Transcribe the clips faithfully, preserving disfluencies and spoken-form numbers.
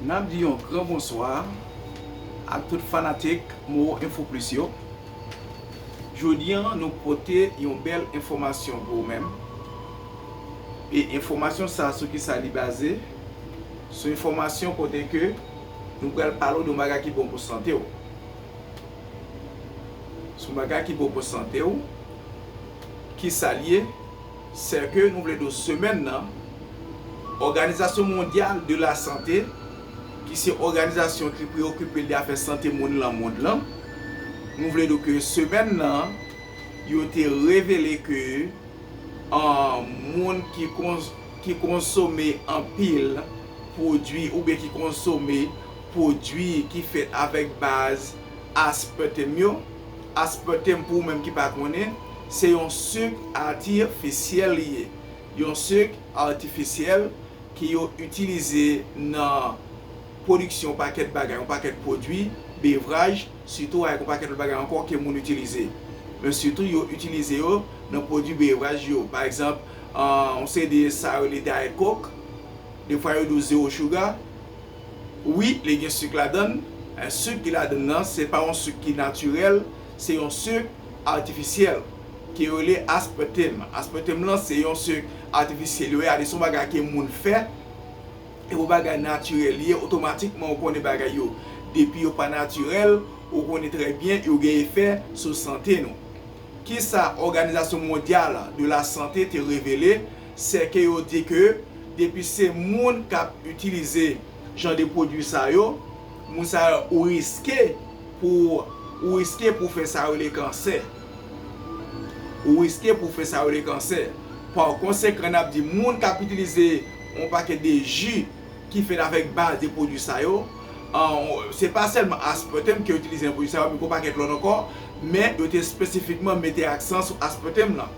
N ap di yon gran bonswa ak tout fanatik Moro Info Plus yo. Jodi a, nou pote yon bèl enfòmasyon pou ou menm. E enfòmasyon sa a, sou ki sa li baze? Sou enfòmasyon kote ke nou pral pale w de yon bagay ki bon pou sante w. Sou bagay ki bon pou sante w, ki sa l ye? Sè ke nou vle di w semèn nan, Òganizasyon Mondyal de la Sante, ki se òganizasyon ki preyokipe de afè sante moun lan mond lan, nou vle di w ke semèn nan, yo te revele ke an moun ki kons- ki konsome anpil pwodui oubyen ki konsome pwodui ki fèt avèk baz aspartame yo. Aspartame, pou ou menm ki pa konnen, se yon sik atifisyèl li ye. Yon sik atifisyèl ke yo itilize nan pwodiksyon yon pakèt bagay, yon pakèt pwodui, bevraj, sitou avèk yon pakèt lòt bagay ankò ke moun itilize. Men sitou yo itilize yo nan pwodui bevraj yo. Pa egzanp, yon seri de sa yo rele Diet Coke, defwa yo di w zero sugar. Wi, li gen sik ladan l. Sik ki ladan l nan, se pa yon sik ki natirèl, se yon sik atifisyèl ke yo rele aspartame. Aspartame lan se yon sik atifisyèl yo ye, se yon bagay ke moun fè. E yon bagay natirèl li ye, otomatikman ou konnen bagay yo, depi yo pa natirèl, ou konnen trè byen yo gen efè sou sante nou. Kisa Òganizasyon Mondyal de la Sante te revele? Sè ke yo di ke depi se moun k ap itilize jan de pwodui sa yo, moun sa yo, ou riske pou ou riske pou fè sa yo rele kansè. Ou riske pou fè sa yo rele kansè. Pa konsekan, n ap di moun k ap itilize yon pakèt de ji ki fèt avèk baz de pwodui sa yo, se pa sèlman aspartame ke yo itilize nan pwodui sa yo, men gon pakèt lòt ankò, men yo te espesifikman mete aksan sou aspartame lan.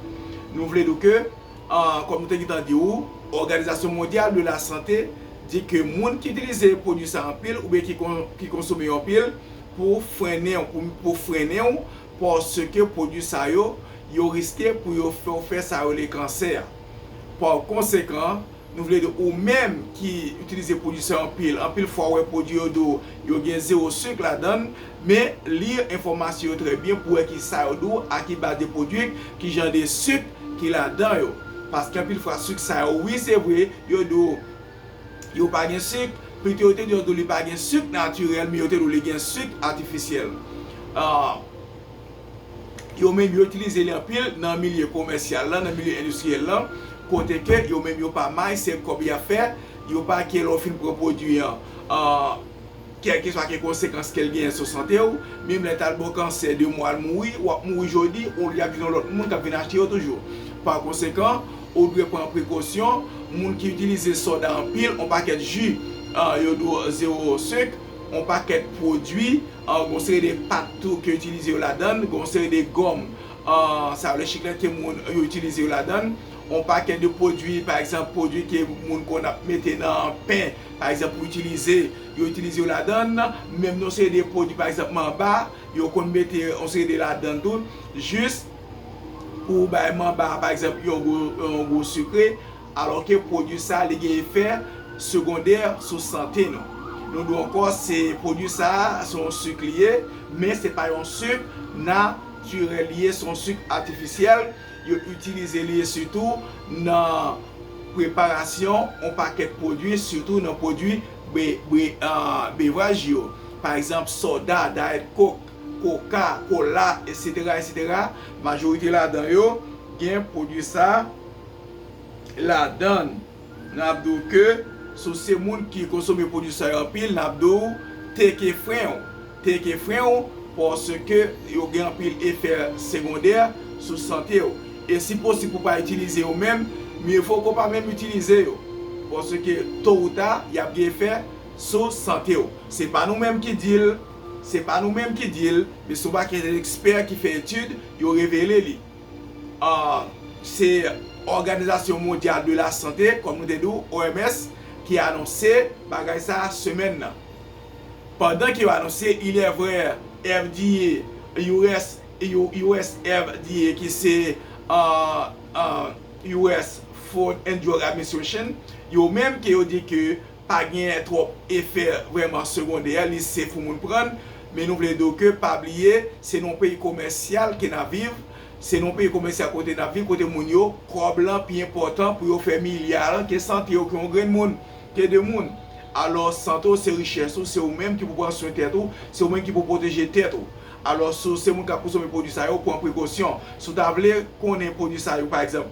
Nou vle di w ke, kòm nou te gentan di w, Òganizasyon Mondyal de la Sante di ke moun ki itilize pwodui sa anpil oubyen ki kon- ki konsome yo anpil, pou frennen w, pou, pou frennen w, paske pwodui sa yo, yo riske pou yo fè w fè sa yo rele kansè. Pa konsekan, nou vle di w, ou menm ki itilize pwodui sa yo anpil, anpil fwa w wè pwodui yo di w yo gen zewo sik ladan l, men li enfòmasyon yo trè byen pou w wè ki sa yo di w, a ki baz de pwodui, ki jan de sik ki ladan yo. Paske anpil fwa sik sa yo, wi, se vre, yo di w yo pa gen sik, plito yo te di w li pa gen sik natirèl, men yo te di w li gen sik atifisyèl. Yo menm yo itilize li anpil nan milye komèsyal lan, nan milye endistriyèl lan, kote ke yo menm yo pa may, se kòb y ap fè, yo pa ke lè w fin pran pwodui an, kèlkeswa ki konsekans ke l genyen sou sante w, menm lè t al ba w kansè, de mwa l mouri, w ap mouri jodi, olye y ap jwenn yon lòt moun k ap vin achte yo toujou. Pa konsekan, ou dwe pran prekosyon, moun ki itilize soda anpil, yon pakèt ji, yo di w zewo sik, yon pakèt pwodui, yon seri de pat tou ke yo itilize yo ladan l, yon seri de gòm, sa yo le chiklèt ke moun yo itilize yo ladan l, yon pakèt de pwodui, pa egzanp, pwodui ke moun konn ap mete nan pen, pa egzanp, pou itilize, yo itilize yo ladan l, menm yon seri de pwodui, pa egzanp, manba, yo konn mete yon seri de ladan l tou, jis pou bay manba, pa egzanp, yon gou, yon gou sikre, alòske pwodui sa, li gen efè segondè sou sante nou. Nou di w ankò, se pwodui sa, se yon sik li ye, men se pa yon sik natirèl li ye, se yon sik atifisyèl. Yo itilize li sitou nan preparasyon yon pakèt pwodui, sitou nan pwodui be, be, bevraj yo. Pa egzanp, soda, Diet Coke, Coca, Cola, etsetera, etsetera. Majorite ladan yo gen pwodui sa ladan l. N ap di w ke si w se moun ki konsome pwodui sa yo anpil, n ap di w teke fren w. Teke fren w, paske yo gen anpil efè segondè sou sante w. E si posib pou w pa itilize yo menm, mye vo ke w pa menm itilize yo. Paske to ou ta, y ap gen efè sou sante w. Se pa nou menm ki di l, se pa nou menm ki di l, men se yon pakèt ekspè ki fè etid, yo revele li. Se Òganizasyon Mondyal de la Sante, kòm nou te di w, O M S, ki anonse bagay sa a semèn nan. Pandan ke yo anonse, il est vrai, F D A, U S, U S F D A, ki se, euh, euh, U S Food and Drug Administration, yo menm ke yo di ke pa gen twòp efè vrèman segondè, li se pou moun pran l, men nou vle di w ke pa bliye, se nan yon peyi komèsyal ke n ap viv, se nan yon peyi komèsyal kote n ap viv, kote moun yo, kòb lan pi enpòtan pou yo fè milya ke sante w, ke yon grenn moun, ke de moun. Alò, sante w se richès ou, se ou menm ki pou pran swen tèt ou, se ou menm ki pou pwoteje tèt ou. Alò, si w se moun k ap konsome pwodui sa yo, pran prekosyon. Si w ta vle konnen pwodui sa yo, pa egzanp,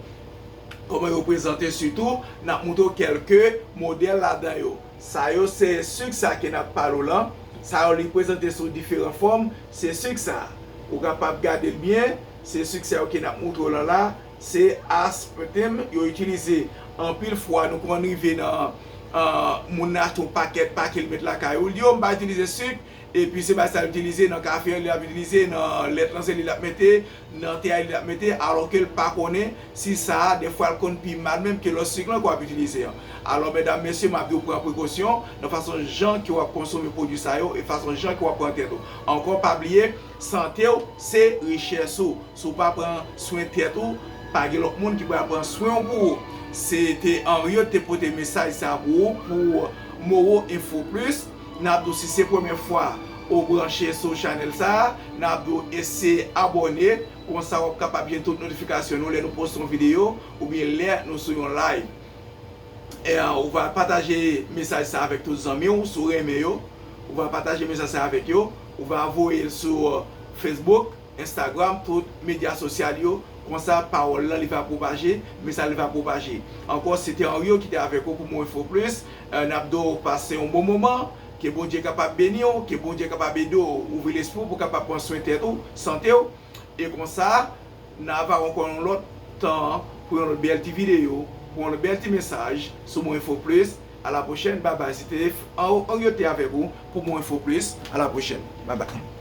kòman yo prezante sitou, n ap montre w kèlke modèl ladan yo. Sa yo se sik sa ke n ap pale w lan. Sa yo li prezante sou diferan fòm. Se sik sa. Ou kapab gade l byen. Se sik sa yo ke n ap montre w lan la. Se aspartame yo itilize. Anpil fwa, nou konn rive nan, ah, moun nan achte yon pakèt pake l met lakay ou. Li di, "Yo, m pa itilize sik." Epi se bagay sa l itilize nan kafe an, li ap itilize nan lèt lan, se li l ap mete, nan te a, li l ap mete, alò ke l pa konnen si sa a, dèfwa l konn pi mal menm ke lòt sik lan ke w ap itilize an. Alò, medam, mesye, m ap di w pran prekosyon nan fason jan ke w ap konsome pwodui sa yo e fason jan ke w ap pran tèt ou. Ankò, pa bliye, sante w, se richès ou. Si w pa pran swen tèt ou, pa gen lòt moun ki pral pran swen w pou ou. Se te Henriot te pote mesaj sa pou ou, pou Moro Info Plus. N ap di w, si se premye fwa ou branche sou chanèl sa a, n ap di w eseye abòne, konsa w ap kapab jwenn tout notifikasyon nou lè nou poste yon videyo oubyen lè nou sou yon live. E, ou va pataje mesaj sa avèk tout zanmi w, si w renmen yo. Ou va pataje mesaj sa avèk yo. Ou va voye l sou, euh, Facebook, Instagram, tout medya sosyal yo. Konsa, pawòl lan, li va pwopaje, mesaj li va pwopaje. Ankò, se te Henriot ki te avèk ou pou Moro Info Plus. Euh, n ap di w pase yon bon moman. Ke Bondye kapab beni w, ke Bondye kapab ede w ouvri lespri w pou w kapab pran swen tèt ou, sante w. E konsa, n a va ankò yon lòt tan pou yon lòt bèl ti videyo, pou yon lòt bèl ti mesaj sou Moro Info Plus. A la pwochèn, babay, se te Henriot te avèk ou pou Moro Info Plus. A la pwochèn, babay.